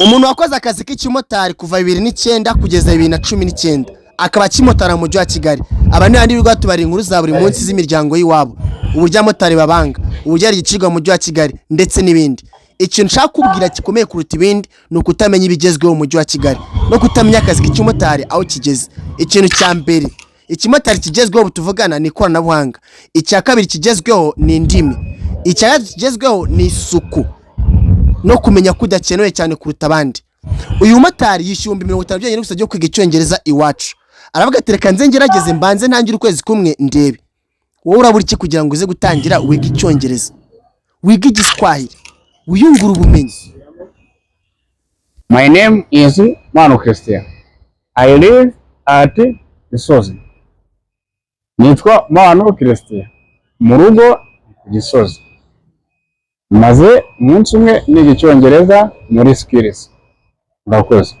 Umuntu wakoze akazi k'ikimotari kuva 2009 kugeza 2019, akaba akimotara mu mujyi wa Kigali. Aba ni bandi birirwa tubara inkuru za buri munsi z'imiryango y'iwabo, uburyo abamotari babanga, uburyo hari igicibwa mu mujyi wa Kigali ndetse n'ibindi. Ikintu nshaka kubwira gikomeye kuruta ibindi ni ukutamenya ibigezweho mu mujyi wa Kigali no kutamenya akazi k'ikimotari aho kigeze. Ikintu cya mbere ikimotari kigezweho tuvugana ni ikoranabuhanga. Icya kabiri kigezweho ni indimi. Icya gatatu kigezweho ni isuku no kumenya ko udakenewe cyane kuruta abandi. Uyu mumotari yishyura 50,000 byonyine gusa byo kwiga icyongereza iwacu. Aravuga ati: "Reka nze ngerageze, mbanze ntangire ukwezi kumwe ndebe." Wowe urabura iki kugira ngo uze gutangira wige icyongereza, wige igiswahili, wiyungure ubumenyi? My name is Manu Christian. I live at Gisozi. Nitwa Manu Christian. Mu rugo ku Gisozi. Maze umunsi umwe niga icyongereza muri Skills. Murakoze.